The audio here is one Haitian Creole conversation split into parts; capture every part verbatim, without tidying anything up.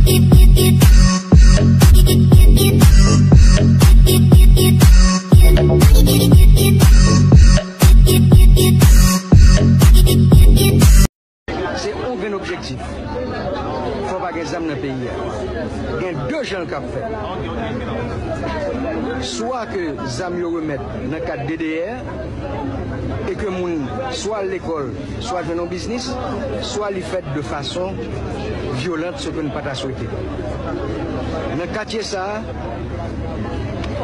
Se yon grenn objektif. Fò pa gen zam nan peyi a. Gen de jan l kab fèt. Swa ke zam yo remèt nan kad D D R, e ke moun swa al lekòl, swa jwenn yon biznis, swa li fèt de fason vyolant, se ke n pa ta swete. Nan katye sa a,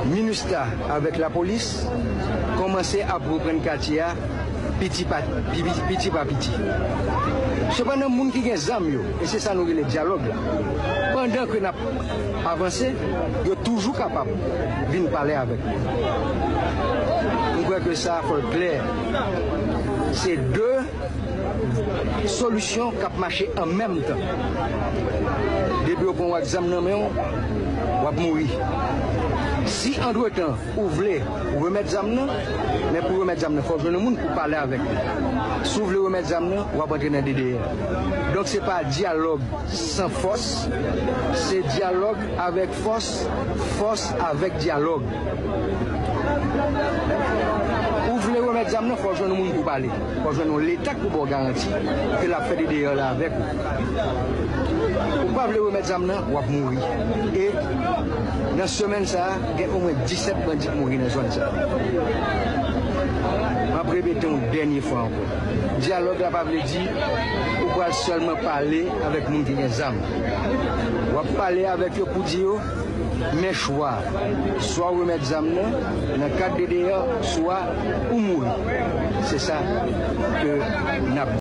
MINUSTAH avèk lapolis kòmanse ap reprann katye a piti pa piti, piti pa piti. Sepandan, moun ki gen zam yo, e se sa nou rele dyalòg la, pandan ke n ap avanse, yo toujou kapab vin pale avèk nou. M kwè ke sa fò l klè. Se de solisyon k ap mache an menm tan. Depi yo pran w ak zam nan men w, w ap mouri. Si antretan ou vle remèt zam nan, men pou remèt zam nan, fò w jwenn yon moun pou pale avèk li. Si w vle remèt zam nan, w ap antre nan D D R. Donk, se pa dyalòg san fòs, se dyalòg avèk fòs, fòs avèk dyalòg. Ou vle remèt zam nan, fò w jwenn yon moun pou pale. Fò w jwenn yon Leta k pou ba w garanti ke l ap fè D D R la avèk ou. Ou pa vle remèt zam nan, w ap mouri. E nan semèn sa a, gen omwen disèt bandi k mouri nan zòn sa a. M ap repete yon dènye fwa ankò. Dyalòg la pa vle di ou pral sèlman pale avèk moun ki gen zam. W ap pale avèk yo pou di yo, men chwa, swa w remèt zam nan, nan kad D D R, swa ou mouri. Se sa ke n ap